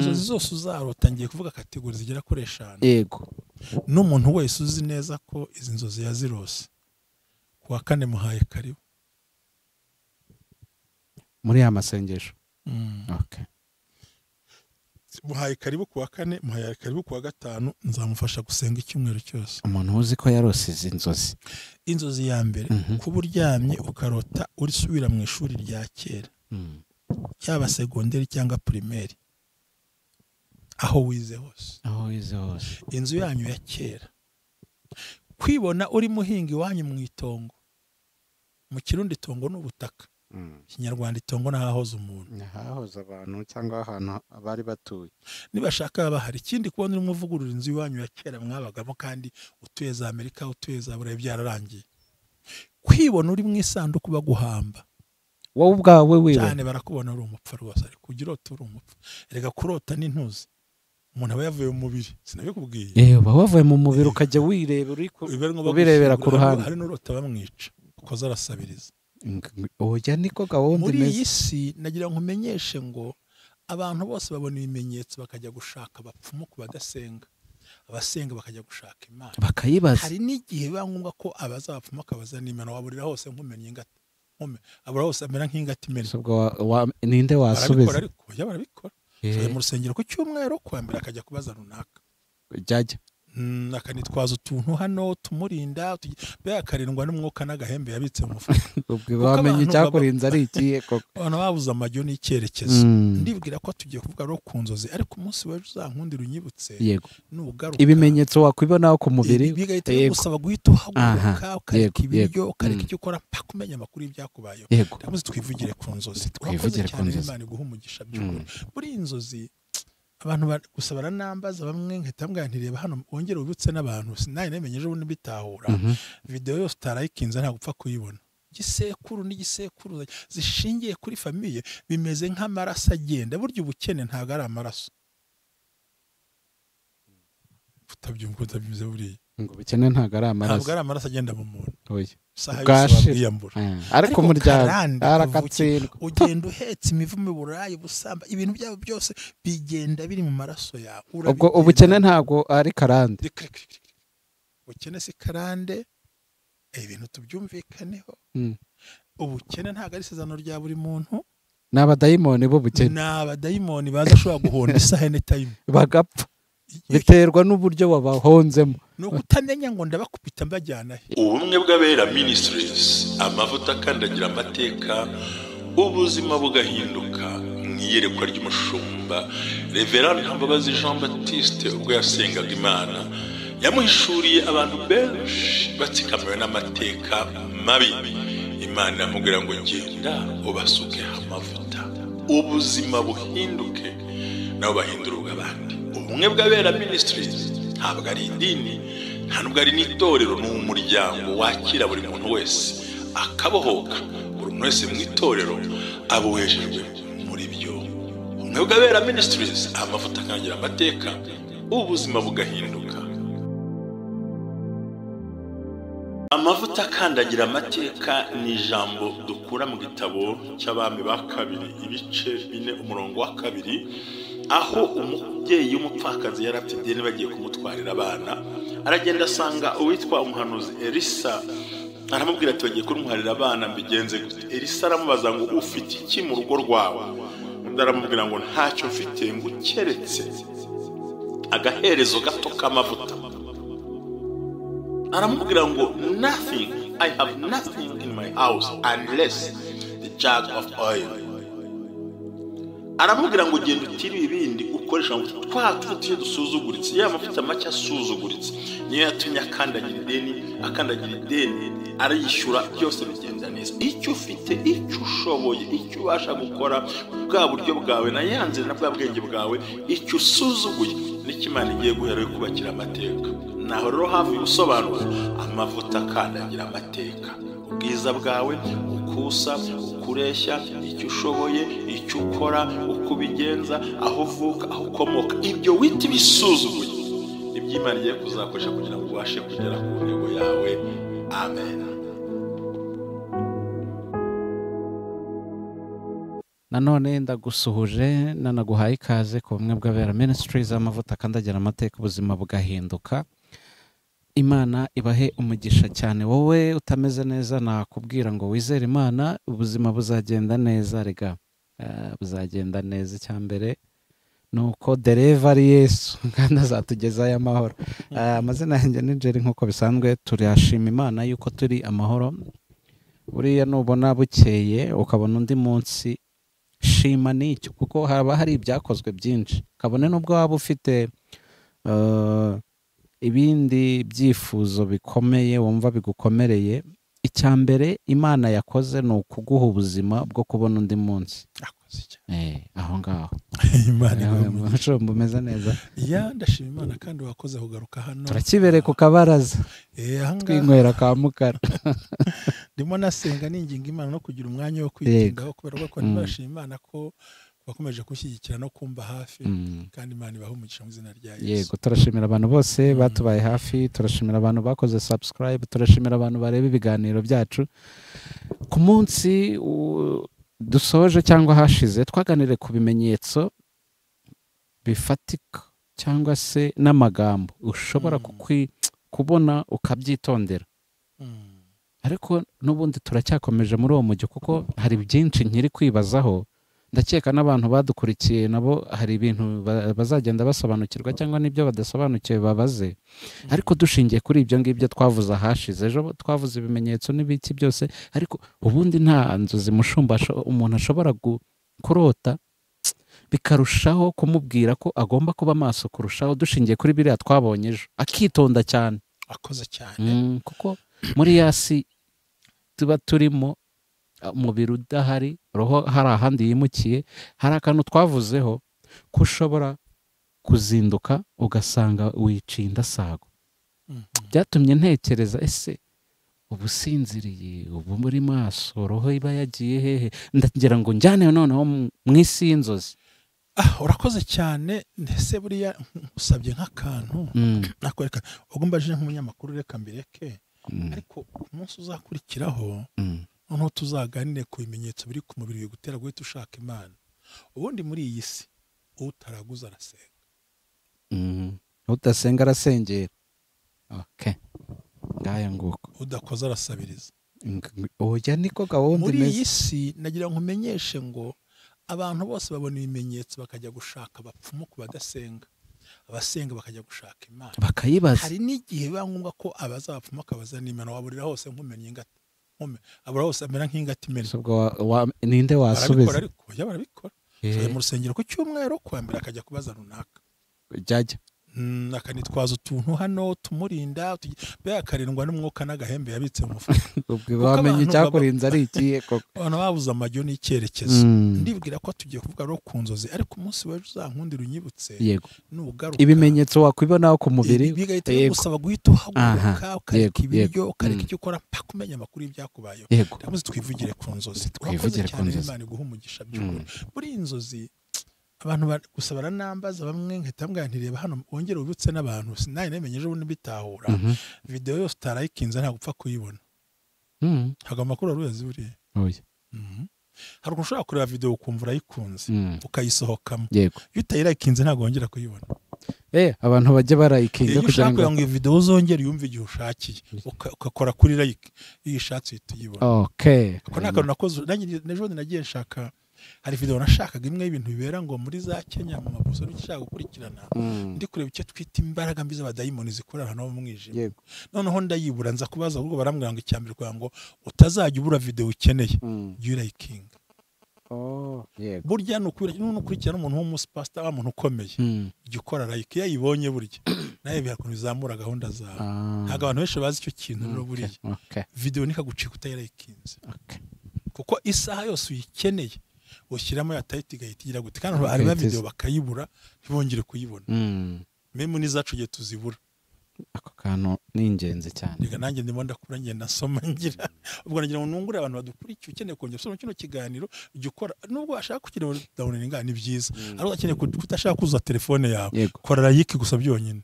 Inzozi zose uzarota, ngiye kuvuga category zigera kuri 5. Yego. N'umuntu wese uzi neza ko izi nzozi yazirose, kuwa kane muhaye karibu muri ya masengesho. Okay. Muhaye karibu kuwa kane, muhaye karibu kuwa gatanu, nzamufasha gusenga icyumweru cyose. Umuntu uzi ko yarose izi nzozi. Inzozi ya mbere, kuba uryamye ukarota urisubira mu ishuri rya kera, yaba segonderi cyangwa primaire, aho wize hose. Aho wize hose. Inzu yanyu ya kera. Kwibona uri muhinga iwanyu mu itongo. Mu Kirundi itongo n'ubutaka. Kinyarwanda itongo nahahoze umuntu. Nahahoze abantu cyangwa ahantu abari batuye. Nibashaka bahari. Ikindi kubona uri muvugurura inzu iwanyu ya kera mwabagamo kandi utuye za Amerika, utuye za Burayi, byararangiye. Kwibona uri mu isanduku baguhamba. Wowe ubwawe wiwe. Cyane barakubona uri umupfu rwose, ariko ugira uri umupfu. Erega kurota n'intuzi. Umuntu aba yavuye mu mubiri, sinabikubwiye. Uba wavuye mu mubiri ukajya wireba uri ubirebera ku ruhande. Hari n'urota bamwica, ukoza arasabiriza. Oya niko gahunda imeze. Muri iyi si nagira ngo nkumenyeshe ngo abantu bose babona ibimenyetso bakajya gushaka abapfumu ku badasenga, abasenga bakajya gushaka Imana bakayibaza. Hari n'igihe biba ngombwa ko abaza abapfumu akabaza n'Imana, waburira hose nkumenya ingata. Abura hose amera nk'ingata imena. Ubwo ninde wasubiza? Barabikora ariko, oya barabikora. Mu rusengero ku cyumweru kwa mbere akajya kubaza runaka. Jajya. Akanitwaza utuntu hano tumurinda, be akarindwa n'umwuka n'agahembe yabitse mu mufuka. Ubwo bamenye icyakurinze ari ikihe koko? Abantu babuze amajyo n'icyerekezo. Ndibwira ko tugiye kuvuga ro ku nzozi, ariko umunsi w'ejo uzankundira unyibutse. Nugaruka. Ibimenyetso wakwibonaho ku mubiri bigahita bigusaba guhita uhaguruka, ukareka ibiryo, ukareka icyo ukora mpaka umenya amakuru y'ibyakubayeho. Ndamuzi twivugire ku nzozi. Twivugire ku nzozi. Imana iguhe umugisha by'ukuri. Muri iyi nzozi abantu gusa baranambaza bamwe nkahita mbwira nti reba hano wongere ubibutse n'abantu, sinari namenye ejo bundi mbitahura. Video yose utarayikinze ntabwo upfa kuyibona. Igisekuru n'igisekuruza zishingiye kuri famiye bimeze nk'amaraso agenda. Burya ubukene ntabwo ari amaraso. Utabyumva utabivuze buriya. Ngo ubukene ntabwo ari amaraso. Ntabwo ari amaraso agenda mu muntu. Oya. Bwashira. Ariko umuryango arakatsindwa. Ugenda uhetse imivumo, iburayi, busamba, ibintu byabo byose bigenda biri mu maraso yawe. Ubwo ubukene ntabwo ari karande. Ubukene si karande, ibintu tubyumvikaneho. Ubukene ntabwo ari isezerano rya buri muntu. Ni abadayimoni b'ubukene. Ni abadayimoni baza ashobora guhonda isaha anytime bagapfa. Biterwa n'uburyo wabahonzemo. Ni ukutamenya ngo ndabakubita mbajyana he. Ubumwe bw'Abera Ministries, amavuta akandagira amateka, ubuzima bugahinduka mu iyerekwa ry'umushumba Reverend Ntambabazi Jean Baptiste ubwo yasengaga Imana yamuhishuriye abantu benshi batsikamiwe n'amateka mabi. Imana iramubwira ngo genda ubasuke amavuta, ubuzima buhinduke nabo bahindura ubw'abandi. Ubumwe bw'Abera Ministries ntabwo ari idini, nta nubwo ari n'itorero, ni umuryango wakira buri muntu wese akabohoka. Buri muntu wese mu itorero abohejejwe muri byo. Ubumwe bw'Abera Ministries, amavuta akangira amateka, ubuzima bugahinduka. Amavuta akandagira amateka ni ijambo dukura mu gitabo cy'Abami ba kabiri ibice 4 umurongo wa 2, aho umubyeyi w'umupfakazi yari afite ideni bagiye kumutwarira abana, aragenda asanga uwitwa umuhanuzi Elisa, aramubwira ati bagiye kumutwarira abana mbigenze gute? Elisa aramubaza ngo ufite iki mu rugo rwawe? Undi aramubwira ngo ntacyo mfite, ngo ukeretse agaherezo gato k'amavuta. Aramubwira ngo nothing, I have nothing in my house unless the jug of oil. Aramubwira ngo genda utire ibindi ukoresha amavuta twa tuvuta dusuzuguritse, ya mavuta make asuzuguritse niyo yatumye akandagira ideni, akandagira ideni arayishyura, byose bigenda neza. Icyo ufite, icyo ushoboye, icyo ubasha gukora, bwa buryo bwawe na yanzira na bwa bwenge bwawe, icyo usuzuguye nicyo Imana igiye guhera kubakira amateka. Naho rero hafi ubusobanuro, amavuta akandagira amateka, ubwiza bwawe, ukusa, ukureshya, icyo ushoboye, icyo ukora, uko ubigenza, aho uvuka, aho ukomoka, ibyo wita ibisuzuguye nibyo Imana igiye kuzakoresha kugira ngo ubashe kugera ku ntego yawe. Amen. Nanone ndagusuhuje nanaguhaye ikaze ku bumwe bw'Abera Ministries, amavuta akandagira amateka ubuzima bugahinduka. Imana ibahe umugisha cyane. Wowe utameze neza nakubwira ngo wizere Imana, ubuzima buzagenda neza. Rega buzagenda neza. Icyambere nuko dereva ari Yesu kandi azatugezayo amahoro. Amazina yanjye ni Jerry nk'uko bisanzwe. Turashima Imana yuko turi amahoro. Buriya nubona bukeye ukabona undi munsi, shima n'icyo, kuko haba hari ibyakozwe byinshi. Kabone nubwo waba ufite ibindi byifuzo bikomeye wumva bigukomereye, icyambere Imana yakoze ni ukuguha ubuzima bwo kubona undi munsi. Aho ngaho Imana umushumba umeze neza. Ya, ndashima Imana kandi wakoze kugaruka hano. Turakibere ku kabaraza twinywera ka mukara. Ndimo nasenga ninginga Imana no kugira umwanya wo kwitindaho, kubera ko ndashima Imana ko bakomeje gushyigikira no kumba hafi, kandi Imana ibahe umugisha mu izina rya Yesu. Yego, turashimira abantu bose batubaye hafi, turashimira abantu bakoze subscribe, turashimira abantu bareba ibiganiro byacu. Ku munsi dusoje cyangwa hashize twaganire ku bimenyetso bifatika cyangwa se n'amagambo ushobora kubona ukabyitondera. Ariko n'ubundi turacyakomeje muri uwo mujyo, kuko hari byinshi nkiri kwibazaho. Ndakeka n'abantu badukurikiye nabo hari ibintu bazagenda basobanukirwa cyangwa n'ibyo badasobanukiwe babaze. Ariko dushingiye kuri ibyo ngibyo twavuze ahashize, ejo twavuze ibimenyetso n'ibiki byose, ariko ubundi nta nzozi mushumba umuntu ashobora kurota bikarushaho kumubwira ko agomba kuba maso kurushaho, dushingiye kuri biriya twabonye ejo, akitonda cyane, akoze cyane. Kuko muri yasi tuba turimo, umubiri udahari, roho hari ahandi yimukiye. Hari akantu twavuzeho ko ushobora kuzinduka ugasanga wiciye indasago. Byatumye ntekereza, ese ubusinziriye, ubu muri maso, roho iba yagiye hehe? Ndagira ngo njyane noneho mu isi y'inzozi. Urakoze cyane. Ndetse buriya usabye nk'akantu nakwereka, ubwo mbaje nk'umunyamakuru reka mbireke, ariko umunsi uzakurikiraho noneho tuzaganire ku bimenyetso biri ku mubiri bigutera guhita ushaka Imana. Ubundi muri iyi si utaraguza arasenga, udasenga arasengera. Okay, ngaya nguko. Udakoza arasabiriza. Oya, niko gahunda imeze muri iyi si. Nagira ngo nkumenyeshe ngo abantu bose babona ibimenyetso bakajya gushaka abapfumu ku badasenga, abasenga bakajya gushaka Imana bakayibaza. Hari n'igihe biba ngombwa ko abaza abapfumu akabaza n'Imana, waburira hose nkumenya ingata, abura hose amera nk'ingata imena. Ubwo ninde wasubiza? Ariko ya barabikora. Mu rusengero ku cyumweru kwa mbere akajya kubaza runaka jajya, akanitwaza utuntu hano tumurinda, be akarindwa n'umwuka n'agahembe yabitse mu mufuka. Ubwo bamenye icyakurinze ari ikihe koko? Abantu babuze amajyo n'icyerekezo. Ndibwira ko tugiye kuvuga rero ku nzozi, ariko umunsi w'ejo uzankundira unyibutse nugaruka ibimenyetso wakwibonaho ku mubiri, bigahita bigusaba guhita uhaguruka ukareka ibiryo, ukareka icyo ukora mpaka umenya amakuru y'ibyakubayeho. Ndamuzi twivugire ku nzozi. Twivugire ku nzozi. Imana iguhe umugisha by'ukuri. Muri iyi nzozi abantu gusa baranambaza bamwe nkahita mbwira nti reba hano wongere ubibutse n'abantu, sinari namenye ejo bundi mbitahura. Video yose utarayikinze ntabwo upfa kuyibona. Ntabwo amakuru wari uyazi buriya. Hari ukuntu ushobora kureba video ukumva urayikunze ukayisohokamo, iyo utayirayikinze ntabwo wongera kuyibona. Abantu bajya barayikinga kugira ngo iyo video uzongere yumve igihe ushakiye, ugakora kuri like, iyo ushatse uhita uyibona. Okay, ako ni akantu nakoze ejo bundi. Nagiye nshaka, hari video nashakaga imwe y'ibintu bibera ngo muri za Kenya mu mabuso n'ishaka gukurikirana, ndi kureba icyo twita imbaraga mbi z'abadayimoni zikorera hano mu mwijima. Noneho ndayibura, nza kubaza ahubwo barambwira ngo icyambere kugira ngo utazajya ubura video ukeneye jya urayikinga. Burya nukurikirana umuntu w'umusipasita, wa muntu ukomeye, jya ukora like iyo ayibonye burya nawe bihakuntu bizamura gahunda zawe. Ntabwo abantu benshi bazi icyo kintu rero. Buriya video nikagucika utayirayikinze, kuko isaha yose uyikeneye ushyiramo ya title igahita igira gute, kandi hari ba video bakayibura ntibongere kuyibona. Memu n'izacu gihe tuzibura. Ako kantu ni ingenzi cyane. Reka nanjye ndimo ndakura ngenda nsoma ngira ubwo nagira ngo nungure abantu badukurikiye. Ukeneye kongera gusoma kino kiganiro, jya ukora nubwo washaka kugira downloading ni byiza, ariko ukeneye kutashaka kuzuza telefone yawe, kora like gusa byonyine,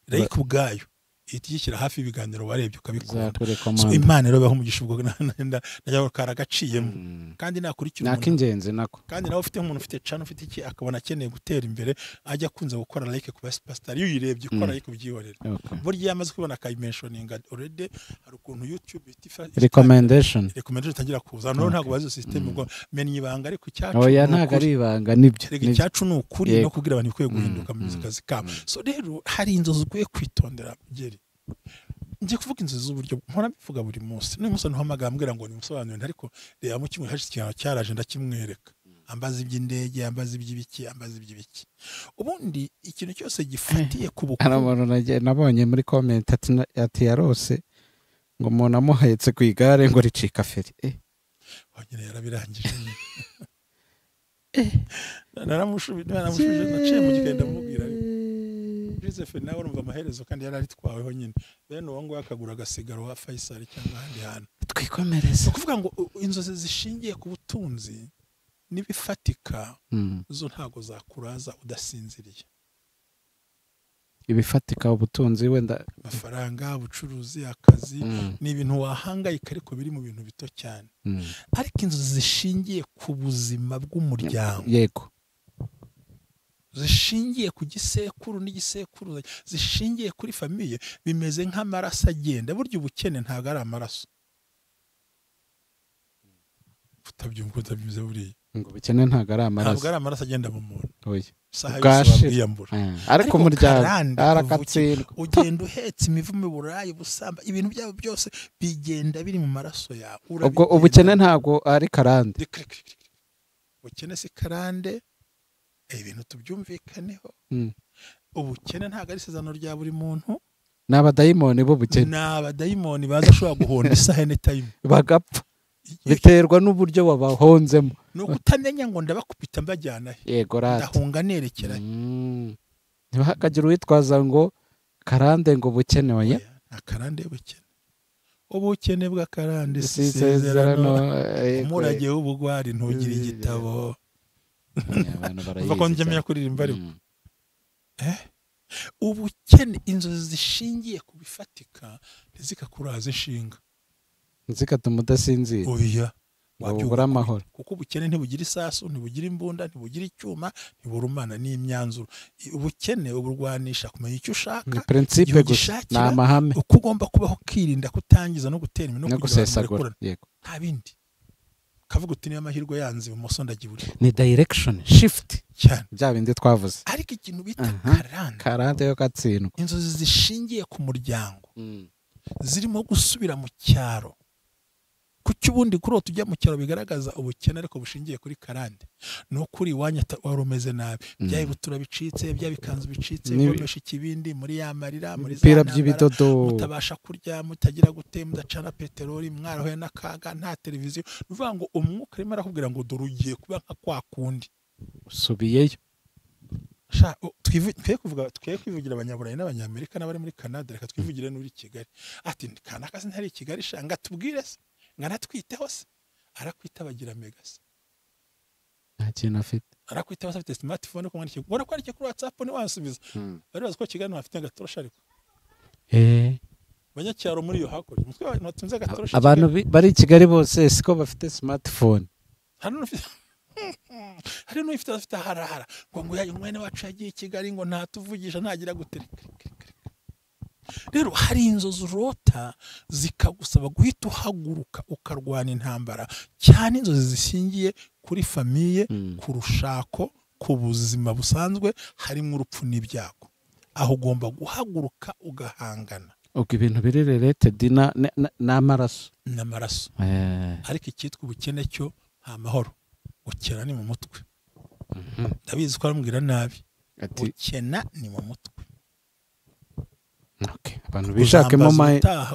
like ubwayo Ihita igishyira hafi y'ibiganiro warebye ukabikunda. So Imana rero ibahe umugisha ubwo najya karagaciyemo. Kandi nakurikira umuntu nakingenzi nako. Kandi nawe ufite umuntu ufite channel ufite iki akabona akeneye gutera imbere ajya akunze gukora like ku pastor iyo uyirebye ukora like ubyihorera. Burya yamaze kubona akayimentioninga already hari ukuntu YouTube itifa recommendation itangira kuza. None ntago bazi system ngo menye ibanga ariko icyacu. Oya ntago ari ibanga nibyo. Icyacu ni ukuri no kugira abantu ikwiye guhinduka mu kazi kabo. So rero hari inzozi ukwiye kwitondera byeri. Ngiye kuvuga inzozi z'uburyo mpora mbivuga buri munsi. N'uyu munsi ntuhamagara ambwira ngo nimusobanurire ariko reba mu kimwe hashize ikintu cyaraje ndakimwereka. Ambaza iby'indege, ambaza iby'ibiki, ambaza iby'ibiki. Ubundi ikintu cyose gifatiye ku bukungu. Arabona nabonye muri comment ati yarose ngo umuntu amuhetse ku igare ngo ricika feri. Wagene yarabirangije. Naramushubije naciye mu gikenda mubwira. Joseph nawe urumva amaherezo kandi yararitwaweho nyine. Bene uwo ngo akagura agasigaro wa Faisal cyangwa ahandi hantu. Twikomereze. Kuvuga ngo inzozi zishingiye ku butunzi nibifatika zo ntago zakuraza udasinziriye. Ibifatika ubutunzi wenda amafaranga, ubucuruzi, akazi ni ibintu wahangayika ariko biri mu bintu bito cyane. Ariko inzozi zishingiye ku buzima bw'umuryango. Yego. Zishingiye ku gisekuru n'igisekuruza, zishingiye kuri famiye, bimeze nk'amaraso agenda. Burya ubukene ntago ari amaraso. Utabyumva utabyumva buriya. Ngo ubukene ntago ari amaraso. Ntabwo ari amaraso agenda mu muntu. Oya. Bwashira. Ariko umuryango arakatsindwa. Ugenda uhetse imivumo burayi busamba ibintu byabo byose bigenda biri mu maraso yawe. Ubwo ubukene ntago ari karande. Ubukene si karande. Ibintu tubyumvikaneho. Ubukene ntago ari isezerano rya buri muntu. Ni abadayimoni b'ubukene. Ni abadayimoni baza ashobora guhonda isaha anytime bagapfa. Biterwa n'uburyo wabahonzemo. Ni ukutamenya ngo ndabakupita mbajyana he. Yego rata. Ndahunga nerekera he. Ntihakagira uwitwaza ngo karande ngo ubukene oya. Nta karande y'ubukene. Ubukene bw'akarande si isezerano. Umurage w'ubugwari ntugira igitabo. Uva ko njya kuririmba ariko. Ubukene inzozi zishingiye ku bifatika ntizikakuraza inshinga. Nzikatuma udasinzira. Oya. Wabura amahoro. Kuko ubukene ntibugira isasu, ntibugira imbunda, ntibugira icyuma, ntiburumana n'imyanzuro. Ubukene uburwanisha kumenya icyo ushaka. Ni principe gusa, ni amahame. Uko ugomba kubaho ukirinda kutangiza no gutera imbere no gusesagura. Yego. Nta bindi. Kavuga uti niyo amahirwe yanze ibumoso ndagibura. Ni direction shift cyane. Bya bindi twavuze. Ariko ikintu bita karande. Karande yo gatsindwa. Inzozi zishingiye ku muryango. Zirimo gusubira mu cyaro. Kuki ubundi kurota ujya mu cyaro bigaragaza ubukene ariko bushingiye kuri karande. No kuri iwanyu wari umeze nabi. Bya ibutura bicitse, bya bikanzu bicitse, bigomesha ikibindi muri ya marira, muri za by'ibidodo, mutabasha kurya, mutagira gute, mudacana peteroli, mwarahuye n'akaga, nta televiziyo. Uvuga ngo umwuka arimo arakubwira ngo dore ugiye kuba nka kwa kundi. Usubiyeyo. Sha twiye kuvuga twiye kwivugira abanyaburayi n'abanyamerika n'abari muri Canada, reka twivugire n'uri Kigali. Ati kanaka se ntari Kigali shanga tubwire se. Ngana twiteho se arakwita bagira mega se nta kintu afite arakwita afite smartphone ko mwandike ubona ko ari kuri WhatsApp ni wansubiza bari bazi ko Kigali ntafite agatorosha ariko abanyacyaro muri iyo hakurya umutwe batunze agatorosha abantu bari i Kigali bose siko bafite smartphone hari n'ufite afite harahara ngo ngo mwene wacu yagiye i Kigali ngo ntatuvugisha ntagira gutereka. Rero hari inzozi urota zikagusaba guhita uhaguruka ukarwana intambara cyane inzozi zishingiye kuri famiye, ku rushako, ku buzima busanzwe harimo urupfu n'ibyago. Aho ugomba guhaguruka ugahangana. Ubwo ibintu biri related n'amaraso. N'amaraso. Ariko icyitwa ubukene cyo nta mahoro. Gukena ni mu mutwe. Ndabizi ko aramubwira nabi. Gukena ni mu mutwe. Okay. Abantu bishakemo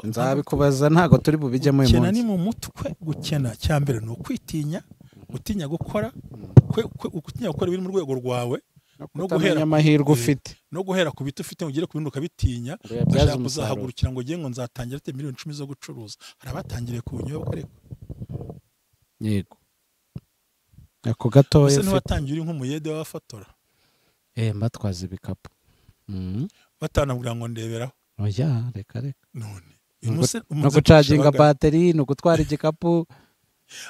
nzabikubaza ntago turi bubijyemo uyu munsi. Gukena ni mu mutwe. Gukena cyambere ni ukwitinya, gutinya gukora, gutinya gukora ibiri mu rwego rwawe, no guhera amahirwe ufite, no guhera ku bito ufite ugere ku bindi ukabitinya, ushaka kuzahagurukira ngo ugiye ngo nzatangira ate miliyoni 10 zo gucuruza. Hari abatangiriye ku bunyobwa ariko. Yego. Ako gatoya ufite. Watangiye uri nk'umuyede w'abafotora. Mbatwaza ibikapu. Batanabwira ngo ndeberaho. Oya, reka reka. None ni ugucaginga bateri, ni ugutwara igikapu,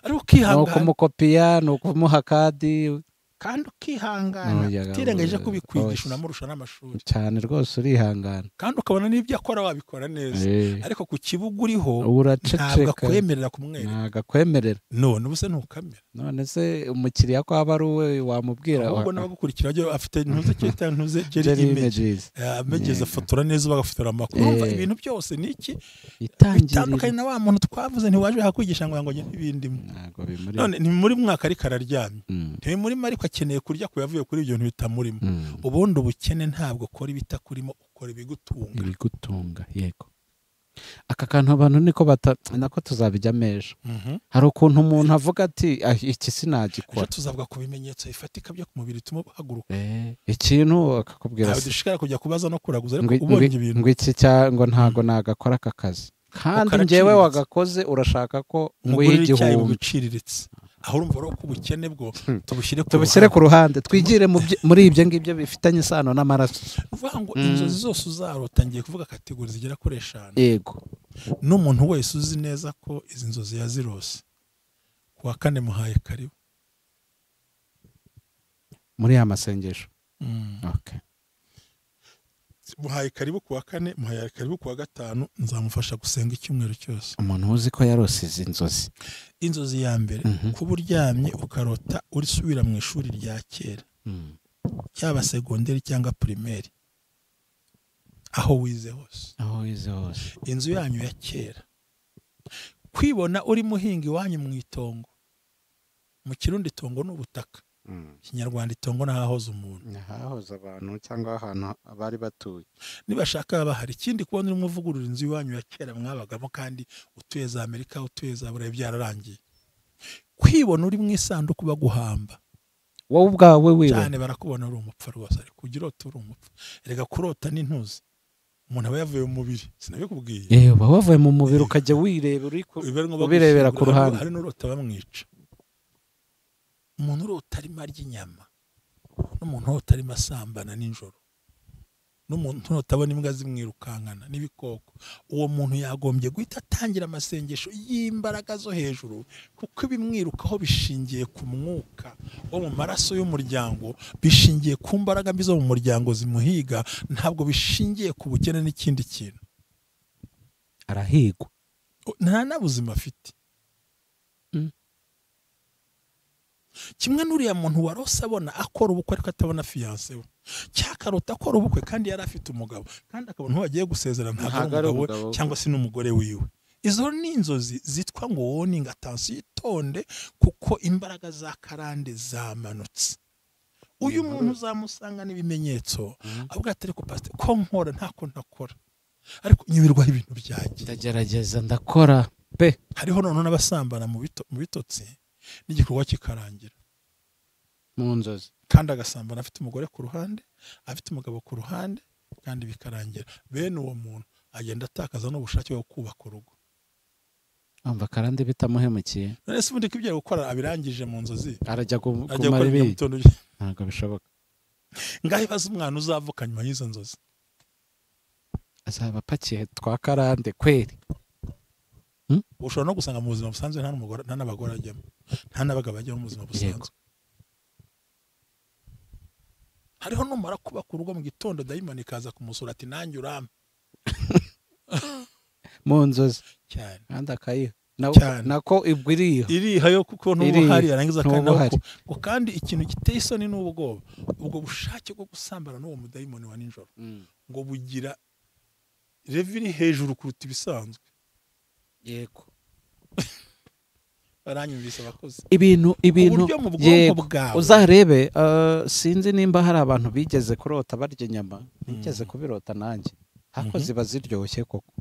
ni ukumukopiya, ni ukumuha kadi, kandi ukihangana utirengagije kubikwigisha unamurusha n'amashuri cyane rwose, urihangana kandi ukabona n'ibyo akora wabikora neza, ariko ku kibuga uriho ntabwo akwemerera kumwereka, ntabwo akwemerera. None ubu se ntukamera. None se umukiriya ko aba ari uwe wamubwira, ahubwo n'abagukurikira afite ntuze cyita ntuze Jerry Images, amegeze afotora neza bagafotora amakuru. Urumva ibintu byose ni iki bitandukanye na wa muntu twavuze ntiwaje hakwigisha ngo ngo n'ibindi. None ni muri mwaka ariko araryamye, ntimurimo ariko akeneye kurya ku yavuye kuri ibyo bintu bitamurimo. Ubundi ubukene ntabwo ukora ibitakurimo, ukora ibigutunga. Ibigutunga, yego. Aka kantu abantu niko nako tuzabijya mejo. Hari ukuntu umuntu avuga ati iki sinagikora. Tuzavuga ku bimenyetso bifatika byo ku mubiri bituma uhaguruka. Ikintu akakubwira se dushikara kujya kubaza no kuraguza, ariko ubonye ibintu ngo iki cyango ntago nagakora aka kazi, kandi njyewe wagakoze urashaka ko nguhe igihumbi biciriritse. Aho urumva ko ubukene bwo tubushyire ku ruhande, twigire muri ibyo ngibyo bifitanye isano n'amaraso. Uvuga ngo inzozi zose uzarota, ngiye kuvuga kategori zigera kuri 5. Yego. N'umuntu wese uzi neza ko izi nzozi yazirose, kuwa kane muhaye karibu muri ya masengesho. Okay. Muhaye karibu kuwa kane, muhaye karibu kuwa gatanu, nzamufasha gusenga icyumweru cyose. Umuntu uzi ko yarose izi nzozi. Inzozi ya mbere, kuba uryamye ukarota urisubira mu ishuri rya kera, cyaba segonderi cyangwa primaire, aho wize hose. Aho wize hose. Inzu yanyu ya kera. Kwibona uri muhinga iwanyu mu itongo. Mu Kirundi itongo ni ubutaka. Kinyarwanda itongo nahahoze umuntu, nahahoze abantu cyangwa ahantu abari batuye. Nibashaka bahari. Ikindi kubona urimo uvugurura inzu iwanyu ya kera mwabagamo, kandi utuye za Amerika, utuye za Burayi, byararangiye. Kwibona uri mu isanduku baguhamba wowe ubwawe wiwe cyane, barakubona uri umupfu rwose, ariko ugira uri umupfu. Erega kurota n'intuzi, umuntu aba yavuye mu mubiri, sinabikubwiye. Uba wavuye mu mubiri ukajya wireba uri ubirebera ku ruhande. Hari n'urota bamwica. Umuntu urota arimo arya inyama, n'umuntu urota arimo asambana nijoro, n'umuntu urota abona imbwa zimwirukankana n'ibikoko, uwo muntu yagombye guhita atangira amasengesho y'imbaraga zo hejuru, kuko ibimwirukaho bishingiye ku mwuka wo mu maraso y'umuryango, bishingiye ku mbaraga mbi zo mu muryango zimuhiga, ntabwo bishingiye ku bukene n'ikindi kintu. Arahigwa, nta n'ubuzima afite. Kimwe n'uriya muntu warose abona akora ubukwe ariko atabona fiancé we, cyakarota akora ubukwe kandi yari afite umugabo, kandi akabona uwo agiye gusezerana ntabwo ari umugabo we cyangwa se n'umugore wiwe. Izo ni inzozi zitwa ngo warning, attention, itonde, kuko imbaraga za karande zamanutse. Uyu muntu uzamusanga n'ibimenyetso avuga ati ariko pastor ko nkora ntako ntakora, ariko nyibirwaho ibintu byanjye, ndagerageza ndakora pe. Hariho none n'abasambana mu bitotsi n'igikorwa kikarangira mu nzozi, kandi agasambana afite umugore ku ruhande, afite umugabo ku ruhande, kandi bikarangira. Bene uwo muntu agenda atakaza n'ubushake bwo kubaka urugo. Umva karande bitamuhemukiye. None se ubundi ko ibyo gukora abirangije mu nzozi, arajya kumara ibi, ntabwo bishoboka. Ngaho ibaze umwana uzavuka nyuma y'izo nzozi, azaba apakiye twa karande kweri. Ushobora no gusanga mu buzima busanzwe nta n'umugore nta n'abagore ajyamo, nta n'abagabo ajyamo mu buzima busanzwe. Hariho numara kubaka urugo mu gitondo dayimoni ikaza kumusura ati nanjye urampa mu nzozi cyane, kandi akayiha nako ibwo iriha yo kuko n'ubuhari yarangiza kandi nako. Kandi ikintu giteye isoni n'ubwoba, ubwo bushake bwo gusambana n'uwo mudayimoni wa nijoro ngo bugira level hejuru kuruta ibisanzwe. Yego. Baranyumvise abakozi. Ibintu yego uzarebe. Sinzi nimba hari abantu bigeze kurota barya inyama, nigeze kubirota nanjye, hako ziba ziryoshye koko.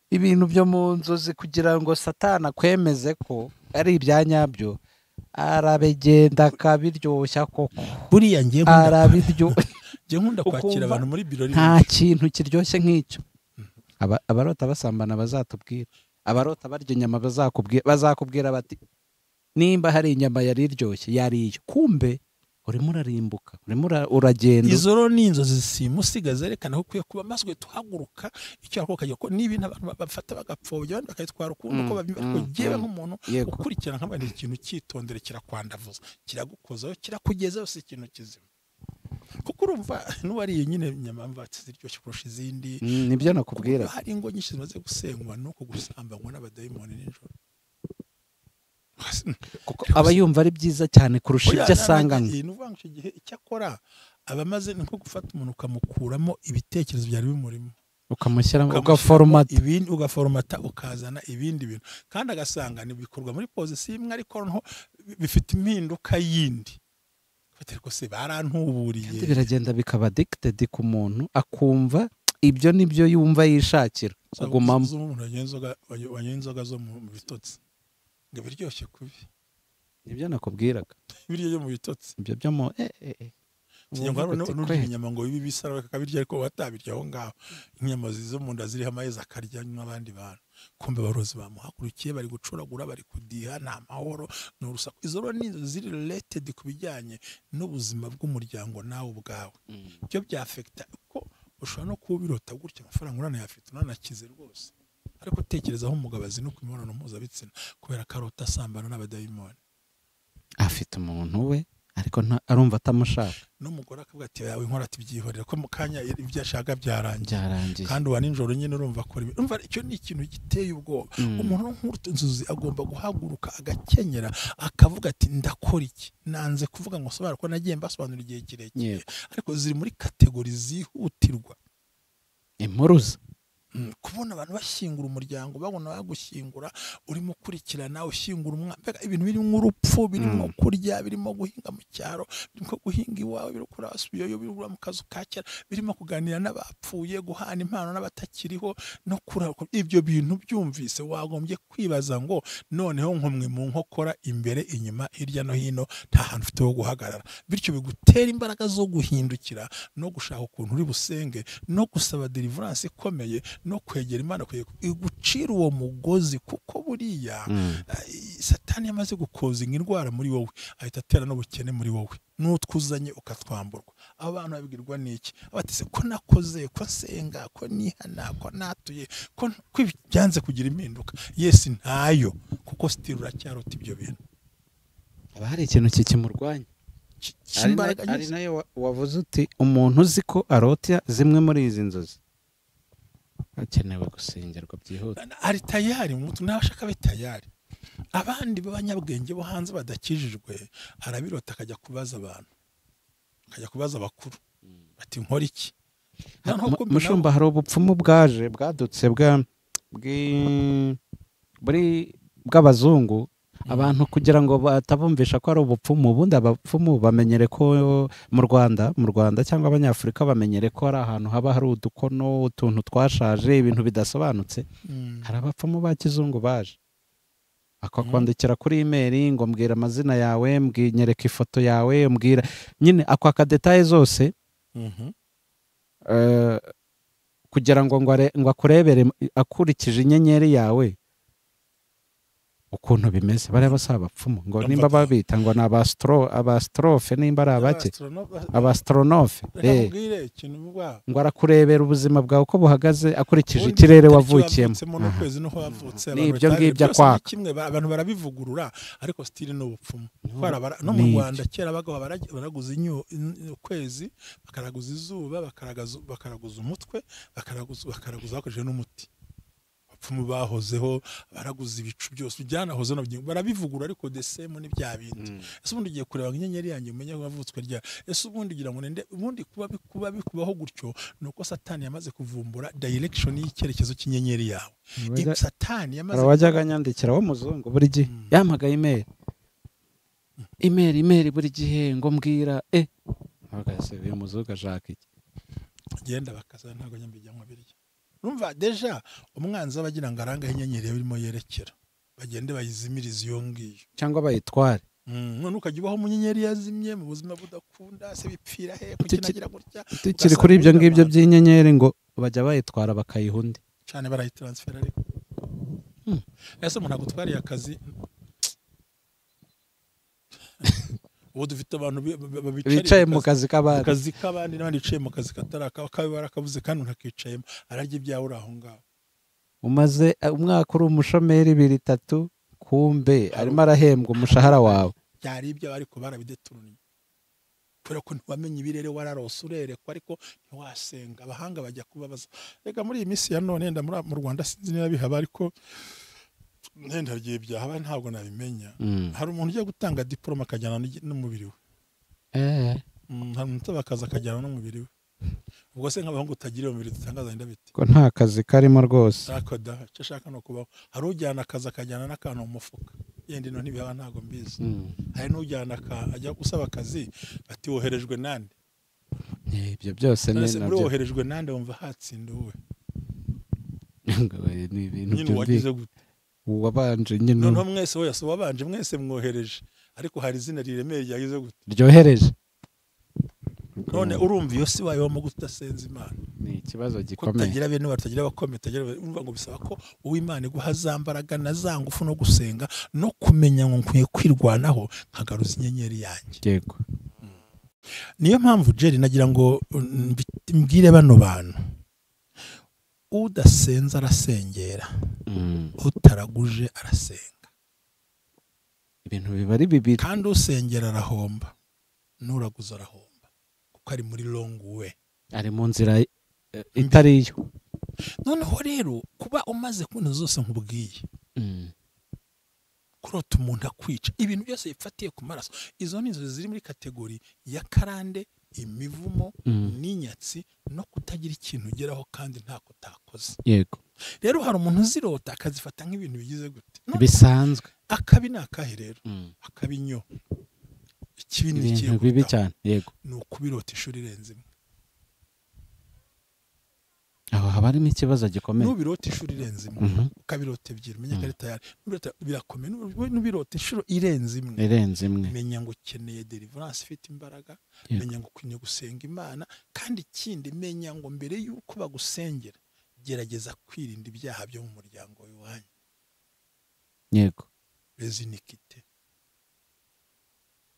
Ibintu byo mu nzozi kugira ngo Satana akwemeze ko ari ibya nyabyo, arabigenda akabiryoshya koko. Buriya ngiye nkunda kwakira abantu muri birori, nta kintu kiryoshye nk'icyo. Abarota basambana bazatubwira, abarota barya inyama bazakubwira bati nimba hari inyama yari iryoshye yari iyo, kumbe Urimo urarimbuka, urimo uragenda. Izo rero ni inzozi simusiga zerekana ko ukwiye kuba maso, tuhaguruka icyo wakora ko n'ibintu abantu bafata bagapfobya, abandi bakayitwara ukundi uko babyumva, ariko jyewe nk'umuntu ukurikirana nk'abandi, ikintu cyitondere kirakwandavuza, kiragukozaho, kirakugezaho, si ikintu kizima. Kuko urumva n'uwariye nyine inyama mvatsi ziryoshye kurusha izindi. Nibyo nakubwira. Hari ingo nyinshi zimaze gusenywa nuko gusambanywa n'abadayimoni nijoro. Kuko aba yumva ari byiza cyane kurusha ibyo asanganywe. Ni ukuvuga ngo icyo gihe icyo akora aba amaze ni nko gufata umuntu ukamukuramo ibitekerezo byari bimurimo, ukamushyiramo, ugaforomata ibindi, ugaforomata ukazana ibindi bintu, kandi agasanga bikorwa muri pozisiyo imwe ariko noneho bifite impinduka yindi. Ariko se barantuburiye, biragenda bikaba addicted ku muntu, akumva ibyo nibyo yumva yishakira kugumamo. Umuntu wanyoye inzoga zo mu bitotsi ngo biryoshye kubi. Nibyo nakubwiraga, ibiryo byo mu bitotsi, ibyo byo mu n'urya inyama ngo bibi bisara bakabirya, ariko batabirya aho ngaho. Inyama zo mu nda ziriho amahezi akarya n'abandi bantu. Kumbe abarozi bamuhagurukiye, bari gucuragura, bari kudiha, nta mahoro, ni urusaku. Izo rero ni inzozi ziri related ku bijyanye n'ubuzima bw'umuryango nawe ubwawe. Ibyo byafekita ko ushobora no kubirota gutya, amafaranga uranayafite unanakize rwose, ariko utekereza aho umugabo azinuka imibonano mpuzabitsina kubera ko arota asambana n'abadayimoni. Afite umuntu we ariko arumva atamushaka, n'umugore akavuga ati yawe inkora ati byihorera ko mu kanya ibyo ashaka byarangiye, kandi uwa nijoro nyine urumva akora ibi. Urumva icyo ni ikintu giteye ubwoba. Umuntu nk'uruta inzozi agomba guhaguruka agakenyera akavuga ati ndakora iki, nanze kuvuga ngo sobanura ko nagiye mbasobanura igihe kirekire, ariko ziri muri kategori zihutirwa. Impuruza kubona abantu bashyingura umuryango, babona bagushyingura, urimo ukurikirana ushyingura umwana, mbega ibintu birimo urupfu, birimo kurya, birimo guhinga mu cyaro, birimo guhinga iwawe, birimo kurasubiyeyo, birimo mu kazu ka kera, birimo kuganira n'abapfuye, guhana impano n'abatakiriho, no kurara. Ibyo bintu byumvise wagombye kwibaza ngo noneho nkomwe mu nkokora, imbere, inyuma, hirya no hino, nta hantu ufite ho guhagarara. Bityo bigutera imbaraga zo guhindukira no gushaka ukuntu uri busenge no gusaba deliverance ikomeye no kwegera Imana igucira uwo mugozi, kuko buriya Satani yamaze gukozinga indwara muri wowe, ahita atera n'ubukene muri wowe, n'utwuzanye ukatwamburwa. Abantu babibwirwa n'iki? Abatise ko nakoze, ko nsenga, ko nihana, ko natuye, ko byanze kugira impinduka. Yes, ntayo, kuko still uracyarota ibyo bintu. Haba hari ikintu kikimurwanya. Ari nayo wavuze uti umuntu uzi ko arota zimwe muri izi nzozi hakenewe gusengerwa byihuta. Ari tayari umuntu nashaka abe tayari. Abandi b'abanyabwenge bo hanze badakijijwe arabirota akajya kubaza abantu, akajya kubaza abakuru ati nkora iki. Mushumba, hari ubupfumu bwaje bwadutse bw'abazungu, abantu kugira ngo batabumvisha ko ari ubupfumu. Ubundi abapfumu bamenyere ko mu Rwanda cyangwa abanyafurika bamenyere ko ari ahantu haba hari udukono, utuntu twashaje, ibintu bidasobanutse. Hari abapfumu ba kizungu baje akakwandikira kuri email ngo mbwira amazina yawe, nyereka ifoto yawe, mbwira nyine akwaka details zose kugira ngo ngo akurebere akurikije inyenyeri yawe ukuntu bimeze. Bari basaba abapfumu ngo nimba babita ngo ni abastrofe, nimba ari abake abastronofe, ngo arakurebera ubuzima bwawe uko buhagaze akurikije ikirere wavukiyemo. N'ibyo ngibyo akwaka kimwe abantu barabivugurura, ariko stili ni ubupfumu. No mu Rwanda kera abagabo baraguza ukwezi, bakaraguza izuba, bakaraguza umutwe, bakaraguza bakoresheje n'umuti. Abapfumu bahozeho baraguza ibicu byose byanahoze no barabivugura, ariko the same ni bya bindi. Ese ubundi ugiye kureba inyenyeri yanjye umenye ko wavutswe rya? Ese ubundi ugira ngo nende? Ubundi kuba bikubaho gutyo nuko Satani yamaze kuvumbura direction y'icyerekezo cy'inyenyeri yawe. Satani yamaze wajyaga nyandikira wo muzungu buri gihe yampagaye email buri gihe ngo mbwira bagase uyu muzungu ashaka iki, genda bakaza ntago nyambijya birya. Urumva deja umwanzi abagira ngo arangahe inyenyeri birimo yerekera, bagende bayizimiriza iyo ngiyo cyangwa bayitware. None ukajya ubaho mu nyenyeri yazimye mu buzima budakunda, se bipfira he kukinagira gutya. Tukiri kuri ibyo ngibyo by'inyenyeri ngo bajya bayitwara bakayiha undi cyane, barayitransfera. Ariko ese umuntu agutwariye akazi Ubu dufite abantu bicaye mu kazi k'abandi, kazi k'abandi, n'abandi bicaye mu kazi kataraka kabe barakabuze kandi ntakicayemo, ararya ibyawe uri aho ngaho. Umaze umwaka uri umushomeri 2 3, kumbe arimo arahembwa umushahara wawe. Byari ibyo ariko barabideturunye. Kubera ko ntiwamenye ibirere, wararose urerekwa ariko ntiwasenga. Abahanga bajya kubabaza. Rega muri iyi minsi ya none nda mu Rwanda sinzi niba bihaba, ariko nenda giye byahaba ntabwo nabimenya. Hari umuntu ujya gutanga diplome akajyana n'umubiri we. Hari umuntu bakaza akajyana n'umubiri we. Ubwo se nk'abahungu utagira umubiri dutangaza ndabite. Ko nta kazi karimo rwose. Sakoda icyo ashaka no kubaho. Hari ujyana akazi akajyana n'akantu mu mufuka. Yenda ino ntibihaba ntago mbizi. Hari n'ujyana ajya gusaba akazi bati woherejwe nande. Ibyo byose ni nabyo. Woherejwe nande wumva hatsinda uwe. Ni ibintu byumvikana. Uwabanje nyine. Noneho mwese we wabanje mwese mwohereje, ariko hari izina riremeye ryagize gute ryohereje. None urumva iyo si wayo mu gutasenza Imana ni ikibazo gikomeye. Kutagira bene batagira abakomeye, tagira urumva ngo bisaba ko uw'Imana iguha zambaraga na za ngufu no gusenga no kumenya ngo nkwiye kwirwanaho nkagaruza inyenyeri yanjye. Yego. Niyo mpamvu Jerry nagira ngo mbwire bano bantu, udasenza arasengera, utaraguje arasenga. Ibintu biba ari bibiri. Kandi usengera arahomba, nuraguza arahomba, kuko ari muri long way, ari mu nzira itari yo. Noneho rero kuba umaze kubona zose nkubwiye, kurota umuntu akwica, ibintu byose bifatiye ku maraso, izo ni inzozi ziri muri kategori ya karande, imivumo n'inyatsi no kutagira ikintu ugeraho kandi ntako utakoze. Yego. Rero hari umuntu uzirota akazifata nk'ibintu bigize gute bisanzwe. Akabi ni akahe rero? Akabi nyo ikibi ni ibintu bibi cyane. Yego. Ni ukubirota ishuri irenze imwe. Aho haba harimo ikibazo gikomeye. Nubirota ishuri irenze imwe, ukabirota ebyiri, menya ko ari tayari. Nubirota birakomeye, nubirota inshuro irenze imwe. Irenze imwe. Menya ngo ukeneye deliverance ifite imbaraga, menya ngo ukeneye gusenga Imana, kandi ikindi menya ngo mbere yuko bagusengera gerageza kwirinda ibyaha byo mu muryango wanyu. Yego. Rezinikite.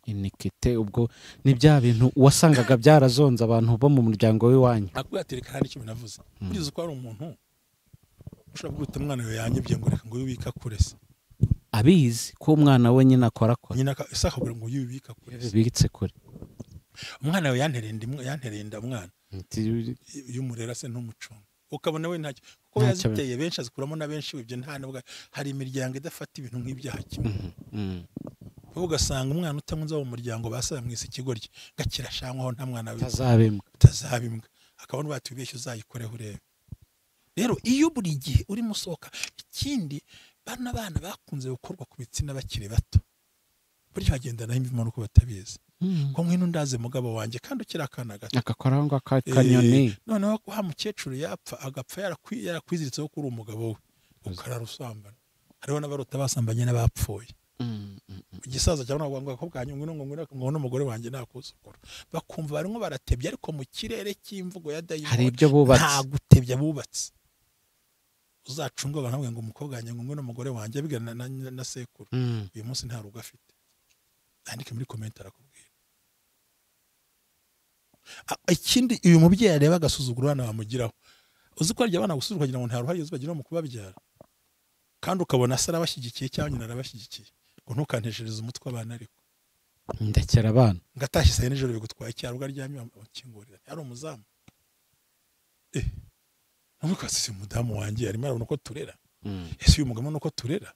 Inikite ubwo ni bya bintu wasangaga byarazonze abantu bo mu muryango w'iwanyu. Akubwira kandi icyo navuze. Urizi ko ari umuntu ushobora guta umwana we yanyibye ngo reka ngo yubika kure se. Abizi ko umwana we nyina akora kora. Nyina isakabura ngo yubika kure. Bibitse kure. Umwana we yantereye inda umwana. Yumurera se ntumucunga. Ukabona we ntacyo kuko yaziteye benshi azikuramo na benshi ibyo nta nubwo hari imiryango idafata ibintu nk'ibyaha kimwe. Ugasanga umwana utamwunza mu muryango basaba mwise ikigoryi gakirashanywaho nta mwana we tazabimbwa akabona bati ubeshye uzayikoreho urebe. Rero iyo buri gihe uri musohoka, ikindi bana bana bakunze gukorwa ku bitsina bakiri bato, buryo bagendana n'imibonano uko batabizi. Ko ngwino ndaze mugabo wanjye kandi ukiri akana gato akakora ngo akanyoni, noneho wa mukecuru yapfa agapfa yarakwiziritseho kuri umugabo we ukarara usambana. Hariho n'abarota basambanye n'abapfuye. Igisaza cyangwa ngo ko bwanyu ngwino ngo ngo n'umugore wanjye nakuzukura, bakumva barimo baratebya ariko mu kirere cy'imvugo ya dayimoni hari ibyo bubatse. Nta gutebya bubatse. Uzacunga abantu ngo umukobwa wanjye ngo ngwino n'umugore wanjye abigana na sekuru uyu munsi nta rugo afite. Andike muri comment arakubwira. Ikindi uyu mubyeyi areba agasuzuguro abana bamugiraho. Uzi ko arya abana gusuzugura kugira ngo nta ruhare bagira mu kubabyara, kandi ukabona se arabashyigikiye cyangwa nyina arabashyigikiye, ngo ntukanteshereze umutwe abana ariko ndekera abana ngatashye saa nijoro bigutwaye cyaro ugaryamye ukingurira yari umuzamu. Ntukasise umudamu wanjye arimo arabona uko turera. Ese uyu mugabo nuko turera?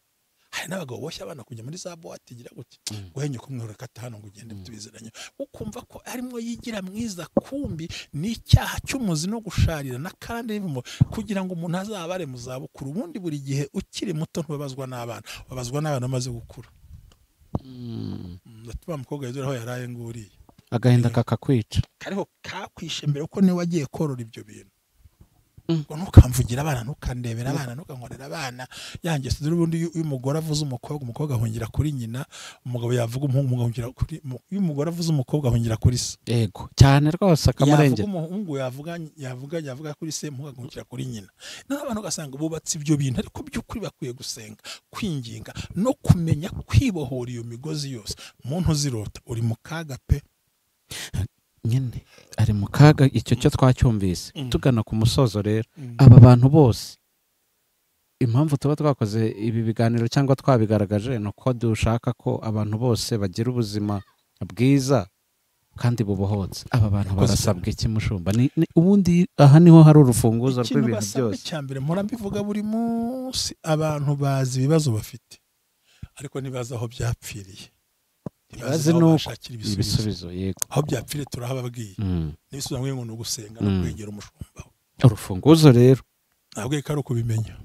Hari n'abagabo boshye abana kujya muri za boîte igira gute guhenye kumwihora kata hano ngo ugende tubizeranye, ukumva ko arimo yigira mwiza, kumbi ni icyaha cy'umuzi no gusharira na kandi kugira ngo umuntu azabare mu zabukuru. Ubundi buri gihe ukiri muto ntubabazwa n'abana, babazwa n'abana bamaze gukura. Ndatuba mukobwa yizera aho yaraye nguriye agahinda kakakwica, kariho kakwishe mbere ko niwe wagiye korora ibyo bintu. Ngo ntukamvugira abana, ntukandebera abana, ntukankorera abana. Yanjye dore ubundi iyo umugore avuze umukobwa, umukobwa ahungira kuri nyina, umugabo yavuga umuhungu ahungira kuri, iyo umugore avuze umukobwa ahungira kuri se. Yego cyane rwose akamurengera. Yavuga umuhungu yavuga kuri se, umuhungu agahungira kuri nyina. Noneho abantu ugasanga bubatse ibyo bintu, ariko by'ukuri bakwiye gusenga, kwinginga no kumenya kwibohora iyo migozi yose. Umuntu uzirota uri mu kaga pe. Nyine ari mu kaga, icyo cyo twacyumvise. Tugana ku musozo rero, aba bantu bose impamvu tuba twakoze ibi biganiro cyangwa twabigaragaje ni uko dushaka ko abantu bose bagira ubuzima bwiza kandi bubohotse. Aba bantu barasabwa iki mushumba? Ubundi aha niho hari urufunguzo rw'ibintu byose. Ikintu cya mbere mpora mbivuga buri munsi, abantu bazi ibibazo bafite ariko ntibazi aho byapfiriye. Ntibazi nuko ibisubizo. Yego, aho byapfiriye turahababwiye. N'ibisubizo ngo ni ugusenga no kwegera umushumba. Urufunguzo rero ntabwo ari ukubimenya,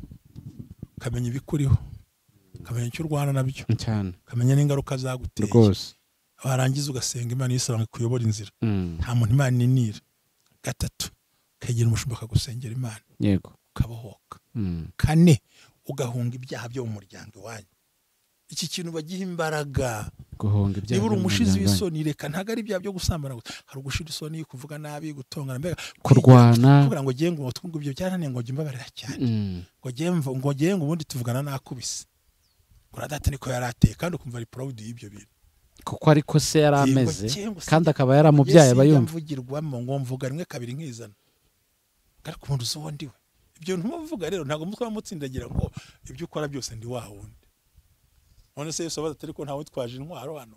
ukamenya ibikuriho, ukamenya icyo urwana nabyo cyane, ukamenya n'ingaruka zaguteye rwose. Warangiza ugasenga Imana yisaba ngo ikuyobore inzira. Nta muntu Imana inira. Gatatu, ukegera umushumba akagusengera Imana. Yego, ukabohoka. Kane, ugahunga ibyaha byo mu muryango iwanyu. Iki kintu bagiha imbaraga. Guhunga ibyaha. Niba uri umushizi w'isoni, reka ntago ari ibyaha byo gusambana gusa. Hari ugushira isoni, kuvuga nabi, gutongana, mbega kurwana, kuvuga ngo ngiye ngo twungu ibyo byarananiye ngo mbabarira cyane. Ngo ngiye ngo ubundi tuvugana nakubise. Ngo data niko yarateye, kandi ukumva ari proud y'ibyo bintu. Kuko ariko se yarameze kandi akaba yaramubyaye abayumva. Mvugirwamo ngo mvuga rimwe kabiri nkizana. Ariko umuntu uzi ndiwe. Ibyo ntumuvuga rero ntago mutwa mutsindagira ngo ibyo ukora byose ndi wa wundi. None se Yesu abaza ati ariko ntawe witwaje intwaro hano?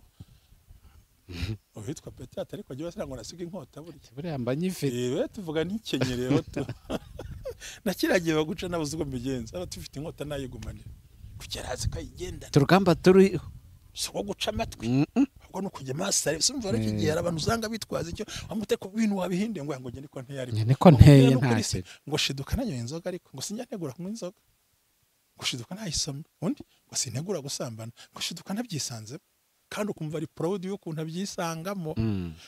Uwitwa Petero ati ariko jyewe ngo nasiga inkota burya. Buriya mba nyifite. Tuvuga ntikenyereho tu. Na kiragiye baguca nabuze uko mbigenza. Aba tufite inkota nayigumanira. Kugera hasi kayigendana. Turugamba turi si uwo guca amatwi. Ahubwo no kujya maso. Simva ariko igihe abantu usanga bitwaza icyo amute ko bintu wabihinde ngo ngo niko nteye ariko. Niko nteye ntacyo. Ngo shiduka nanyoye inzoga ariko ngo sinjya ntegura kunywa inzoga. Gushiduka ntayisoma, undi ngo sintegura gusambana, gushiduka ntabyisanze, kandi ukumva ari proud y'ukuntu abyisangamo.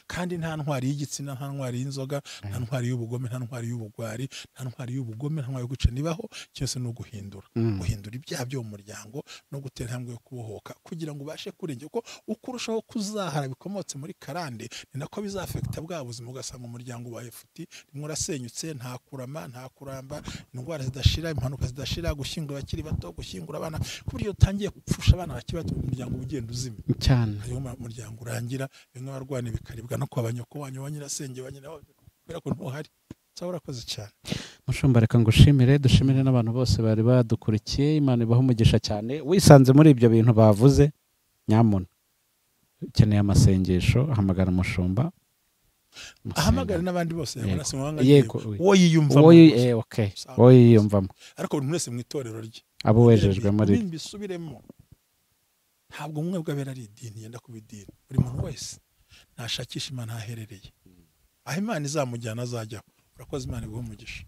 Kandi nta ntwari y'igitsina, nta ntwari y'inzoga, nta ntwari y'ubugome, nta ntwari y'ubugwari, nta ntwari y'ubugome, nta ntwari yo guca nibaho. Cyose ni uguhindura, guhindura ibyaha byo mu muryango no gutera intambwe yo kubohoka kugira ngo ubashe kurengera. Kuko uko urushaho kuzahara bikomotse muri karande ni nako bizafekta bwa buzima, ugasanga umuryango ubaye futi, rimwe urasenyutse, nta kurama, nta kuramba, indwara zidashira, impanuka zidashira, gushyingura abakiri bato, gushyingura abana, ku buryo utangiye gupfusha abana bakiri bato, umuryango ugenda uzima. Hariho umuryango urangira bimwe barwana bikaribwa no kwa banyoko wanyu, wa nyirasenge, wa nyina, kubera ko ntuhari. Sawa, urakoze cyane mushumba. Reka ngushimire, dushimire n'abantu bose bari badukurikiye. Imana ibahe umugisha cyane. Wisanze muri ibyo bintu bavuze, nyamuna ukeneye amasengesho, hamagara umushumba, ahamagara n'abandi bose. Yego, uwo yiyumvamo, uwo yiyumvamo, ariko buri wese mu itorero rye abo wejejwe muri mbisubiremo. Ntabwo umwe bw'abera ari idini yenda kuba idini. Buri muntu wese nashakisha Imana aherereye, aho Imana izamujyana azajyaho. Urakoze, Imana iguhe umugisha.